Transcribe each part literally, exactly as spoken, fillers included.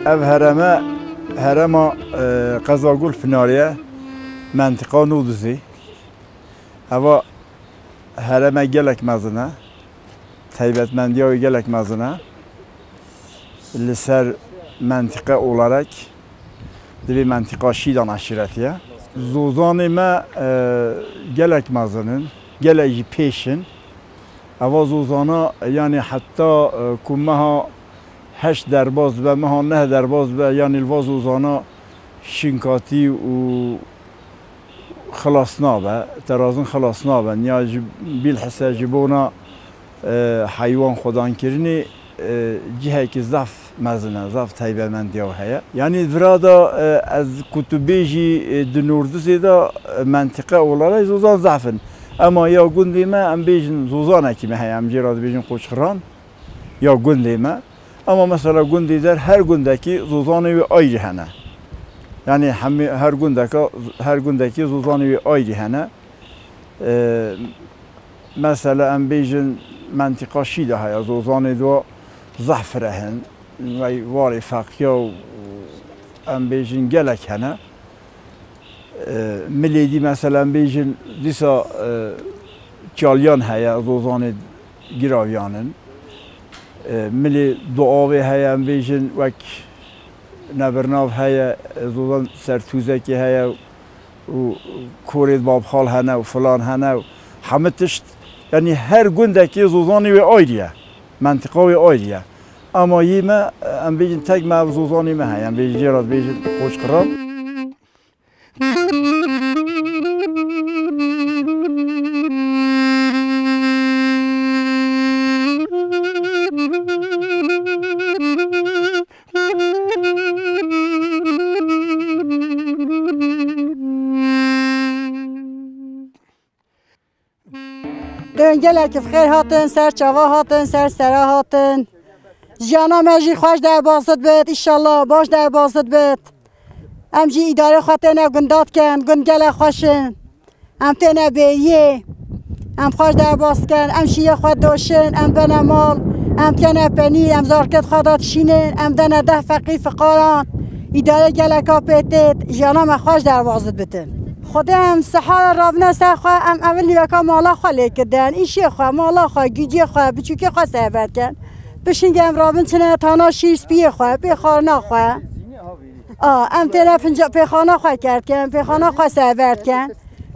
Ev hereme, herema, e, qeza Gulpinarê ye, mentiqa Nûdizê. Eva hereme gelek mezin e, taybetmendiya wê gelek mezin e. Li ser mentiqe olarak di vê mentiqa Şîdan eşîretê ye. Zozanê me, e, gelek mezin in, gelek jî pêş in. Eva zozana, yanî heta, e, ku meha heşt derbas dibe, meha neh derbas dibe, yanî li va zozana şinkatî û xilas nabe, terazin xilas nabe. Ya ji bîlhise ji bona, e, heywan xwedankirinê, e, cihekî zaf mezin e, zaf taybetmendiya wê heye. Yanî vira de, e, ez ku tu bêjî, e, di Nûrdizê de, e, mentiqe olarak zozan zaf in. Ema ya gundê me, em bêjin zozanekî me heye, em jê re dibêjin Qoçxiran, ya gundê me. Ema mesela gundê der, her gundekî zozanê wê ayrî hene. Yanî hemî, her gundeka, her gundekî zozanê wê ayrî hene. E, mesela em bêjin mentiqa Şîda heye, zozanê do zaf fireh in. Vay, warê feqiya û em bêjin gelek hene. E, milê dî mesela em bêjin dîsa, e, Çalyan heye, zozanê Giraviyan in. E, milê Duavê heye, em bêjin wek Nebirnav heye, e, zozan Sertûzekê heye û Korê Babxal hene û filan hene û hemî tişt. Yanî her gundekê zozanê wê ayrî ye. Mentiqa wê ayrî ye. Ama yê me, e, em bêjin tek me ev zozanê me heye. Em bêjin jê re dibêjin Qoçxiran. Dön gelek bi xêr hatin, ser çava hatin, ser sera hatin. Jiyana me jî xweş derbazit bit, îşallah baş derbazit bit. Em jî îdarê xwe têne gunda dikin, gund gelek xweş in. Em têne bêriyê, em xweş derbaz dikin, em şiyê xwe doşin, em bene mal, em kene penîr, em zarkêt xwe de dişînin, em dene deh feqîr fiqaran. Îdarê geleka pê têt, jiyana me xweş derbazit bitin. Xwedê em sihara rabine ser xwe, em evil nîveka mala xwe lê kirdin, îşê xwe, mala xwe, gîcê xwe, biçûkê xwe serbet kin. Pişingî em rabin çine tana şîr spiyê xwe, pêxarina xwe. A, em têne finca-, pêxana xwe kerd kin, pêxana xwe serbet kin.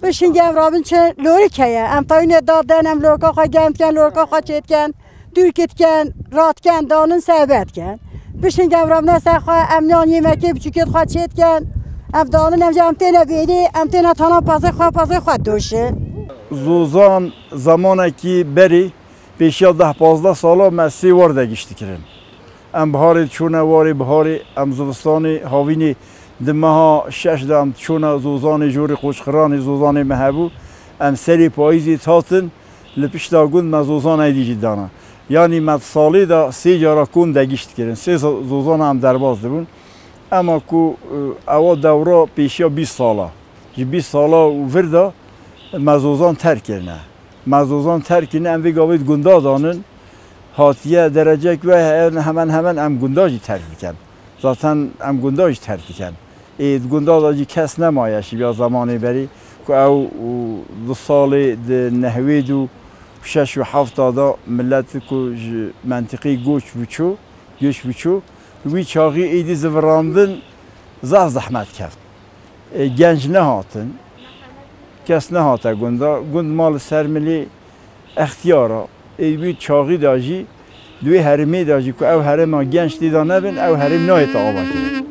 Pişingî em rabin çi lorik heye, em tayûnê dadin, em lorika xwe germ dikin, lorika xwe çêdikin. Dûr kitken, ratken, danin serbet ken. Pişt hingem remne ser xwe, em nan yemekê biçûkêt xwe çêtken. Em danin, em jî em têne bêrî, em têne tana pazê xwe, pazê xwe doşin. Zozan zemanekî berî, pêşiya deh pazdeh sala me sê war de gişt dikirin. Em biharê diçûne warê biharê, em zivistanê havînê di meha şeş de em diçûne zozanê jorê qoçxiranê zozanê me hebû. Em serê payîzê dihatin, li pişta gund me zozan eydî jî dana. Yanî me di salê de sê cara kon de gişt kirin. Sê zo-, zozana em derbas dibûn. Ema ku, e, ewa dewra pêşiya bîst sala. Ji bîst sala û vir de me zozan terk kirine. Me zozan terk kirine, em vê gavê di gunda danin. Hatiye derecek we heye, hemen hemen em gunda jî terk dikin. Zaten em gunda jî terk dikin. Ê, di gunda da jî kes nemaye şibiya zemanê berî ku ew û du salê di nehwêd û şeş û hefta da millet ku ji mentiqî göç biçû, göç biçû, wî çaxî êdî zivirandin zaf zehmet keft. Ê, genc nehatin, kes nehate gunda, gund ma li ser milê extiyara. Ê wî çaxî de jî, di wê herêmê de jî ku ew herêma genç tê de nebin, ew herêm nayête avakirin.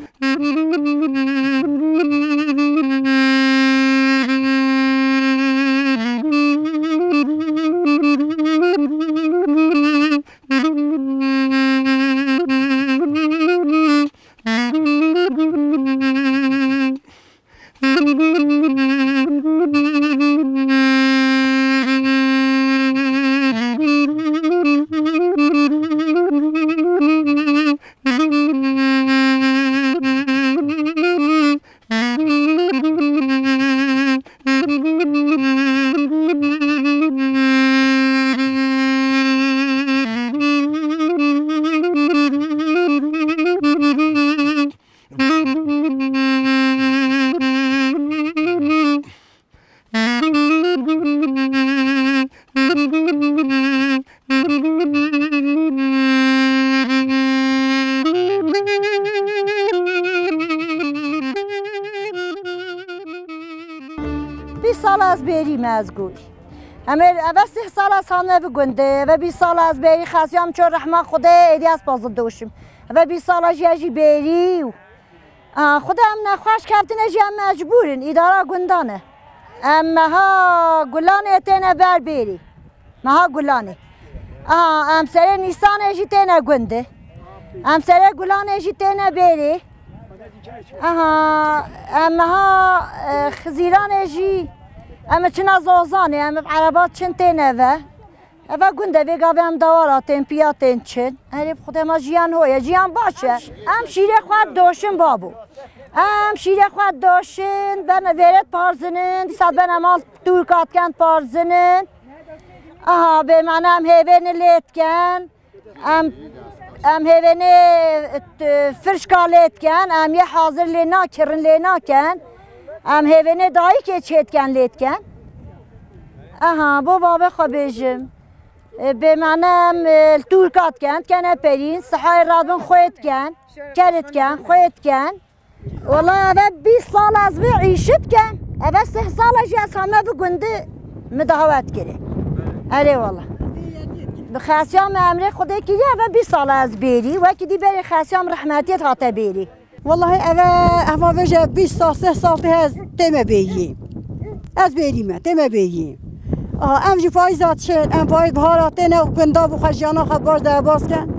Ez bêrî me ez goyî. Em ê, eve sih sala ez hame vi gundê, eve bîst sala ez bêrî xesiyam ço rehma Xwedê êdî ez pazil doşim. Eve bîst sala jî ez jî bêrî û, a, Xwedê em nexweş keftine jî em mecbûr in, îdara gundan e. Em meha gulanê têne ber bêrî. Meha gulanê. Aha, em serê Nîsanê jî têne gundê. Em serê gulanê jî têne bêrê. Aha, em meha, e, Xizîranê jî em çina Zozanê, em bi ereba çin têne ve. Eve gundê vê gavê em dawara tên, piya tên çin. Erê bi Xwedê ma jiyan ho ye, jiyan baş e. Em şîrê xwe doşin babo. Em şîrê xwe doşin, berne vêret parzinin, dîsa berne mal tûrka diken parzinin. Aha, bê mane em hêvêni lê diken. Em, em hêvênê, e, firşka lê diken, em yê hazir lê nakirin, lê naken. Em hêvênê dayikê çê diken, lê diken. Aha, bo babê xwe bêjim. E, bê mane em, e, li tûrka diken, dikene perîn, sihayê radbin xwê diken, ker diken, xwê diken. Wala eve bîst sal ez vê îşi dikem. Eve sih sal e jî ez heme vi gundî min daha wet kirê. Erê wala. Bi xesiya me emrê Xwedê kiriye, eve bîst sal e ez bêrî. Wekî dî berê xesiyam rehmetiyê hate bêrî. Wallahî eve hema vêje bîst sal, sih sal tê ez tême bêyî. Ez bêrî me, tême bêyî. Aha, em jî payîza çin, em payîz bihara têne gunda bi xwe jiyana xwe baş derbas ken.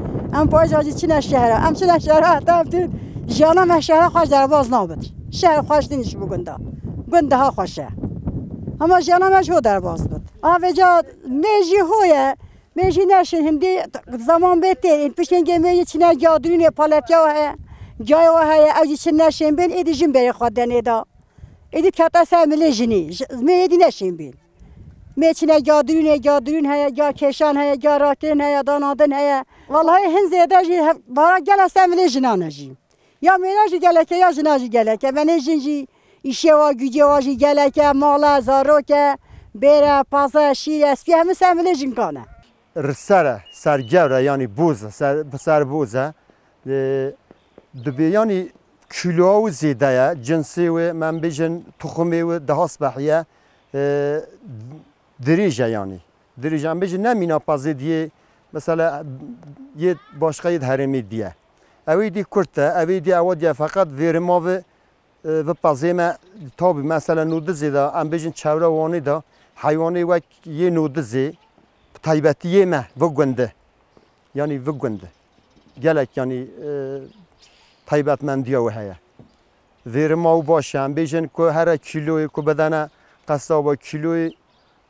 Em payîza jî çine şehra. Em çine şehra heta em tê jiyana me şehra xweş derbas nabit. Şehir xweş nîn ji bo gunda. Gund daha xweş e. Hema jiyana me ji ho derbas bit. Aha vêca mê jî ho ye. Mê jî neşin hindî zaman bê tê. Piştên gê mê jî çine giya dirûnê paletiya we heye. Giyayê we heye, ew jî çin neşên bên, êdî jin berê xwe denê da. Êdî dikete ser milê jinî. Ji-, mê êdî neşên bên. Mê çine giya dirûnê, giya dirûn heye, giya kêşan heye, giya rakirin heye, danadin heye. Wallahî hin zêde jî hev-, bara gele ser milê jinan e jî. Ya mêra jî gelek e, ya jina jî gelek e. Venê jin jî îşê wa, gücê wa jî gelek e, mal e, zarok e, bêr e, paz e, şîr e, spî hemû ser milê jinkan e. Risere, sergevre, yanî boz, ser, bi ser boz e. E, dibê, yanî kîloya wî zêde ye, cinsê wê, em bêjin tuxumê wî daha spehiye, e, dirêj e yanî. Dirêj em bêjin ne mîna pazê diyê, mesela yê başqa yê di herêmê diye. Ew ê dî kurt e, ew ê dî ewa diye, feqet vêrima vi, e, vi pazê me tabî, mesela nodizê de, em bêjin çewra Wanê de, heywanê wek yê nodizê, bi taybetî yê me, vi gundî. Yanî vi gund. Gelek yanî, e, taybetmendiya wî heye. Vêrima wî baş e. Em bêjin ku here kîloyê ku bidene qesaba kîloyê,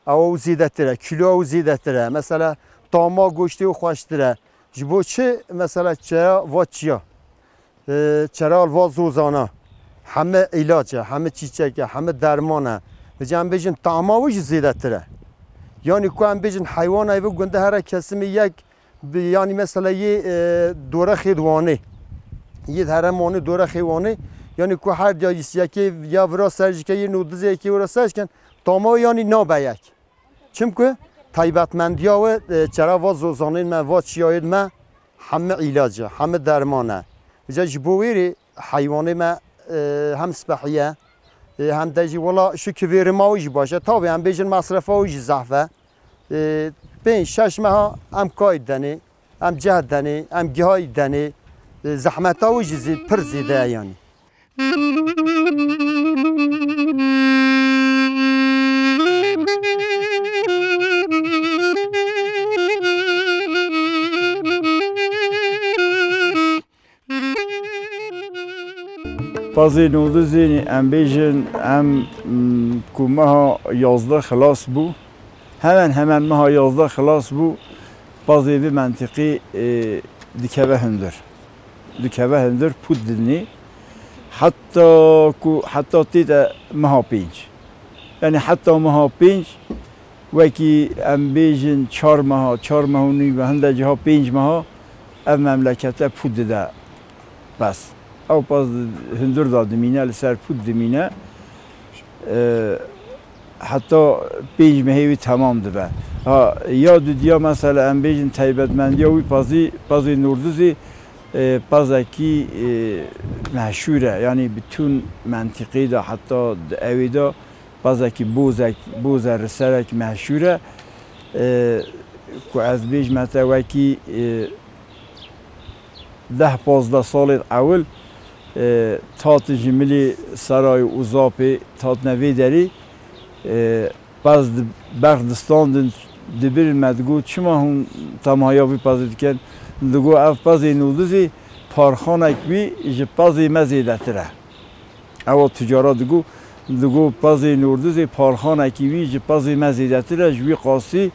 ew zêdetir e. Kîloya wî zêdetir e. Mesela tama goştê wî xweştir e. Ji bo çi? Mesela çera va çiya. E, çera li va zozana. Heme îlac e, heme çîçek e, heme derman e. Vêca em bêjin tama wî jî zêdetir e. Yanî ku em bêjin heywana yê vi gundî here kesimê yek bi, yanî mesela yê, e, dorexê di Wanê. Yê di herem Wanê, dorexê Wanê. Yanî ku her diya yekê ya vira ser jike, yê nodizê yekê wira ser jikin, tama wî yanî nabe yek. Çimku taybetmendiya wî, e, çera va zozanên me, va çiyayên me heme îlac e, heme derman e. Vêca ji bo wê rê heywanê me, e, hem spehî ye, e, hem de jî wela şikî vêrima wî jî baş e. Tabî em bêjin mesrefa wî jî zehf e. E, pênc şeş meha em kayî denê, em ceh denê, em gihayî denê. E, zehmeta wî jî zî-, pir zêde ye yanî. Pazê Nûdizê em bêjin, em, m, ku meha yazdeh xilas bû, hemen hemen meha yazdeh xilas bû, pazê vê mentiqê, e, dikeve hundir. Dikeve hundir, pût didinê. Heta ku, heta tête meha pênc. Yanî heta meha pênc, wekî em bêjin çar meha, çar meha û nîv, hinde ciha pênc meha ev memlekete pût dide pez. Ew pez di-, hundir de dimîne, li ser pût dimîne. E, heta pênc mehê wî temam dibe. Ha, ya dudiya mesela em bêjin taybetmendiya wî pezî, pezê Nûrdizê, e, pezekî, e, meşhûr e. Yanî bitûn mentiqê de heta di ewê de pezekî bozek, boze riserek meşhûr e. E, ku ez bêjme te wekî, e, deh pazdeh salên ewil, e, tat ji milê Serayê û Zapê tatine vê derê, e, pez di-, berx distandin, dibirin, me digot, "Çima hûn temaya vî pezê dikin?" Digot, "Ev pezê Nûdizê parxanek wî ji pezê me zêdetir e." Ewa tucara digot, digot, "Pezê Nûdizê parxanekî wî ji pezê me zêdetir e, ji wî qasî,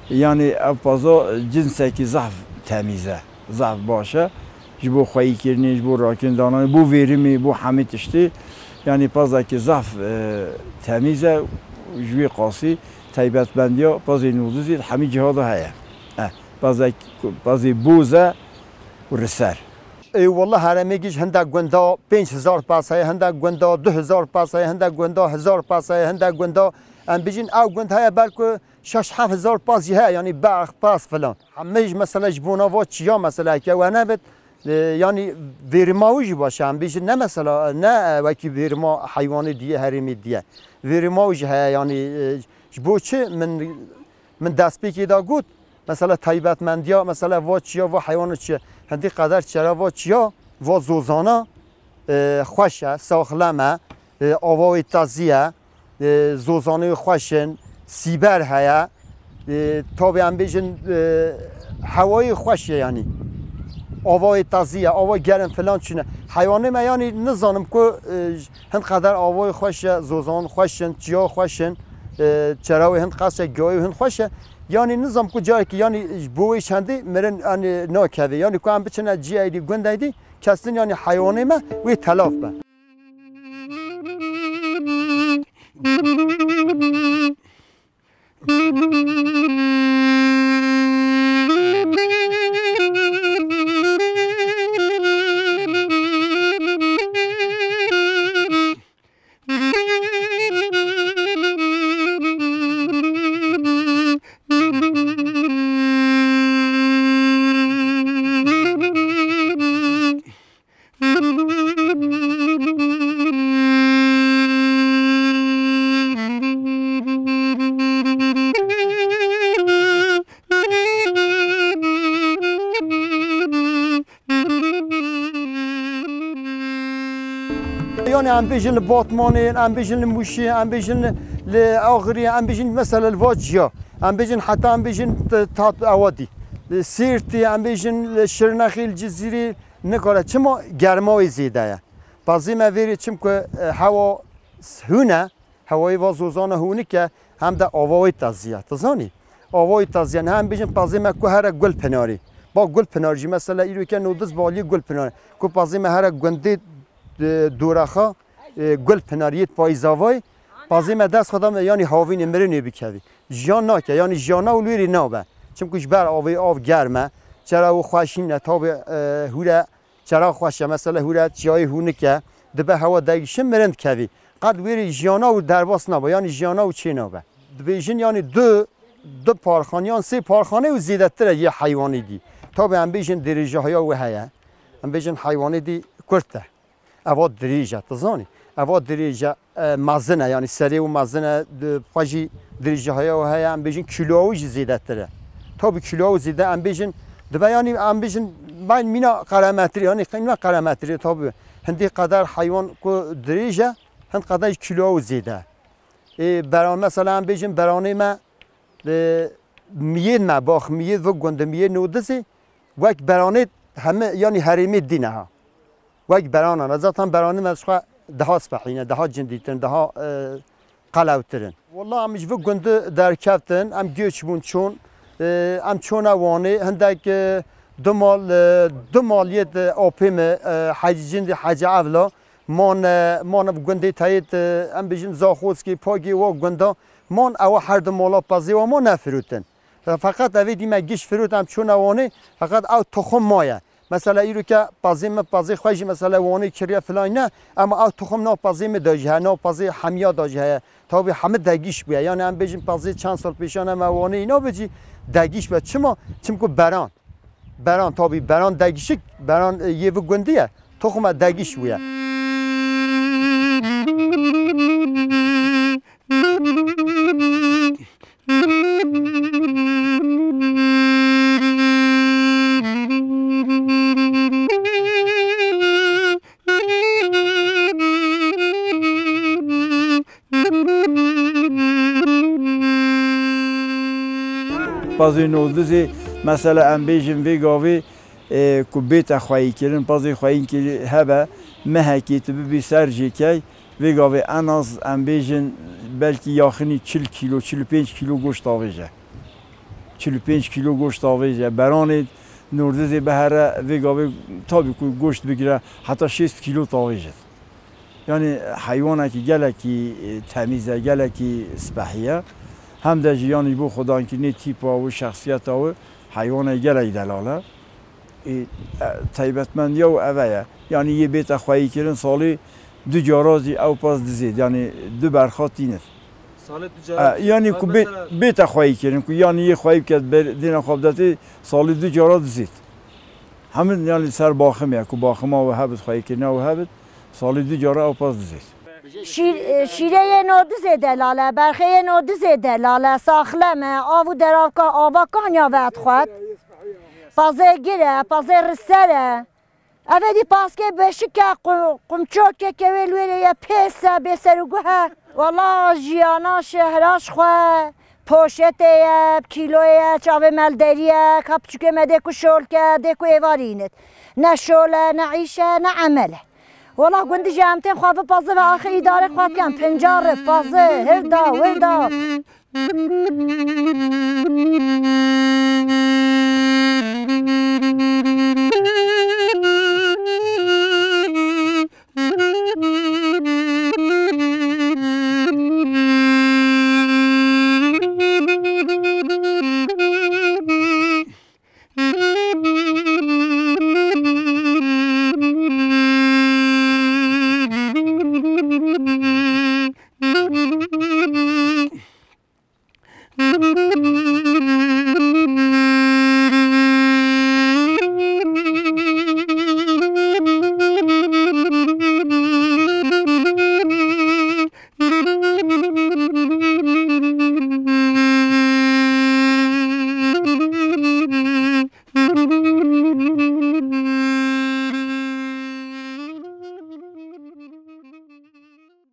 yanî ev peza cinsekî zehf temîz e, zehf baş e. Ji bo xweyîkirinê, ji bo rakirin dananê, bo vêrimê, bo hemî tiştê, yanî pezekî zehf, e, temîz e, ji wî qasî taybetmendiya pezê Nûdizê di hemî ciha de heye." E, pezek-, pezê boz e û riser. Ê, wallah herêmê giş hindek gunda pênc hezar pez heye, hindek gunda du hezar pez heye, hindek gunda hezar pez heye, hindek gunda, em bijin ew gund heye belku şeş heft hezar pez jî heye, yanî berx, pez filan. Hemî ji mesela ji bona va çiya mesela ke we nebit, e, yanî vêrima wî jî baş e, em bijin ne mesela, ne, e, wekî vêrima heywanê diye herêmê diye. Vêrima wî jî heye, yanî, e, ji bo çi min, min destpêkê de got, mesela taybetmendiya, mesela va çiya, va heywana çiye. Hindî qeder çera va çiya, va zozana, e, xweş e, saxlem e, e, ava wê tazî ye, e, zozanê wê xweş in, sîber heye, e, tabî em bêjin, e, hewayê xweş e yanî. Ava wê tazî ye, ava germ filan çûne. Heywanê me yanî nizanim ku, e, Hin qeder avayê xweş e, zozan xweş in, çiya xweş in, e, çera wê hin qas e, giyayê wê hin xweş e. Yanî nizam ku carekî yanî ji bo wê çendî mirin, yanî nakeve. Yanî ku em biçine ciyayê dî, gundayê dî, kestin yanî heywanê me wê telaf be. Yani em bêjin li Batmanê, em bêjin li Mûşê, em bêjin li Axirê, em bêjin mesela li va ciya. Em bêjin heta em bêjin t-, tat ewa dî. Li Sêrtê, em bêjin li Şirnexê, li Cizîrê, nikare. Çima? Germa wê zêde ye. Pezê me vêrê çimku, e, hewa s-, hûn e, hewayê va zozana hûnik e, hem de ava wê tazî ye. Tu zanî? Ava wê tazî ye. Niha em bêjin pezê me ku here Gulpinarê. Ba Gulpinar jî mesela îro ke nodiz balî Gulpinar. Ku pezê me here gundê, e, Dorexa, e, Gulpinar yêt payîzavayê. Pezê me dest xwe da me, yanî havînê mirinê bikevî. Jiyan nake, yanî jiyana û li wêrê nabe. Çimku ji ber avê av germ e, çera û xweşîn e, tabê, e, hûre çera xweş e, mesela hûre çiyayê hûnik e, dibe hewa degişin mirin dikevî. Qet wêrê jiyana û derbas nabe, yanî jiyana û çê nabe. Dibêjin yanî du, du parxan yan sê parxanê û zêdetir e yê heywanê dî. Tabê em bêjin dirêjahiya wê heye. Em bêjin heywanê dî kurt e. Eva dirêj e, tu zanî. Eva dirêj e, e, mezin e, yanî serê û mezin e, di xwe jî dirêjahaya û heye, em bêjin kîloya wî jî zêdetir e. Tabî kîloya wî zêde, em bêjin, dibe yanî em bêjin, ben mîna qeremetrê, yanî qîna qeremetrê, tabî hindî qeder heywan ku dirêj e, hind qeder jî kîloya wî zêde. Ê, beran, mesela em bêjin beranê me, e, miyên me, bax miyê vê gundê, miyê nodizê, wek beranê heme, yanî herêmê dî niha. Wek beranan e. Zaten beranê me ji xwe daha spehî ne, daha cindîtir in, daha, e, qelewtir in. Wela em ji vê gundî derkeftin, em göç bûn çûn. E, em çûne Wanê, hindek, e, du mal, e, du mal yêt, e, apê me, e, Hecî Cindî, Hecî Evla, man, e, man ev gundê teyêt, e, em bêjin Zaxoskê, Pagê, wa gunda, man ewa her du mala pezê wa ma nefirotin. Feqet evê dî me giş firot, em çûne Wanê, feqet ew toxum maye. Mesela îro ke pezê min, pezê xwe jî mesela Wanê kiriye filan ne, ema ew toxum nav pezê min de jî heye, nav pezê hemiya de jî heye. Tabî hemî degîş bûye. Yanî em bêjin pezê çend sal pêşan em Wanê îna bicî degîş be. Çima? Çimku beran. Beran tabî, beran degişik, beran, e, yê vî gundî ye. Toxum e degîş bûye. Pazê nodizê, mesela em bêjin vê gavê, e, ku bête xweyîkirin, pazê xweyînkirî hebe, mehekê tu bibî ser jêkey, vê gavê en az em bêjin belkî yaxinî çil kîlo, çil û pênc kîlo goşt avêje. Çil û pênc kîlo goşt avêje. Beranê nordizê bihere, vê gavê tabî ku goşt bigire, heta şêst kîlo tavêje. Yanî heywanekî gelekî, e, temîz e, gelekî spehî ye. Hem de jî yanî ji bo xwedankirinê tîpa wî, şexsiyeta wî heywanekî gelekî delal e. E, e, taybetmendiya wî eve ye. Yanî yê bête xweyîkirin salê du cara zî ew pas dizêt. Yanî du berxa tînit. Salê du cara E, dizêt. Yanî Ha, ku bê-, mesela bête xweyîkirin, ku yanî yê xweyî biket ber-, dêne xwe bidetê, salê du cara dizêt. Hemin yanî ser baximê ye, ku baxima wî hebit, xweyîkirina wî hebit, salê du cara ew pas dizêt. Şîr-, e, şîrê yê nodizê delal e, berxê yê nodizê delal e, saxlem e, av û deravka ava kanya vedixwet. Pazê gir e, pazê riser e. Eve dî paskê beşik e, qu-, qumçokeke wê li wêrê ye, pês e, bêser û guh e. Wela jiyana şehra ji xwe poşetê ye, kîloyê ye, çavê me li derî ye, ka piçûkê me dê ku şol ke, dê ku êvarî înit. Ne şol e, ne îş e, ne emel e. Wela gundî jî em tên xwe vê pazê ve axir îdarê xwe dikin, pinca rib, pazê, hevda, wirda.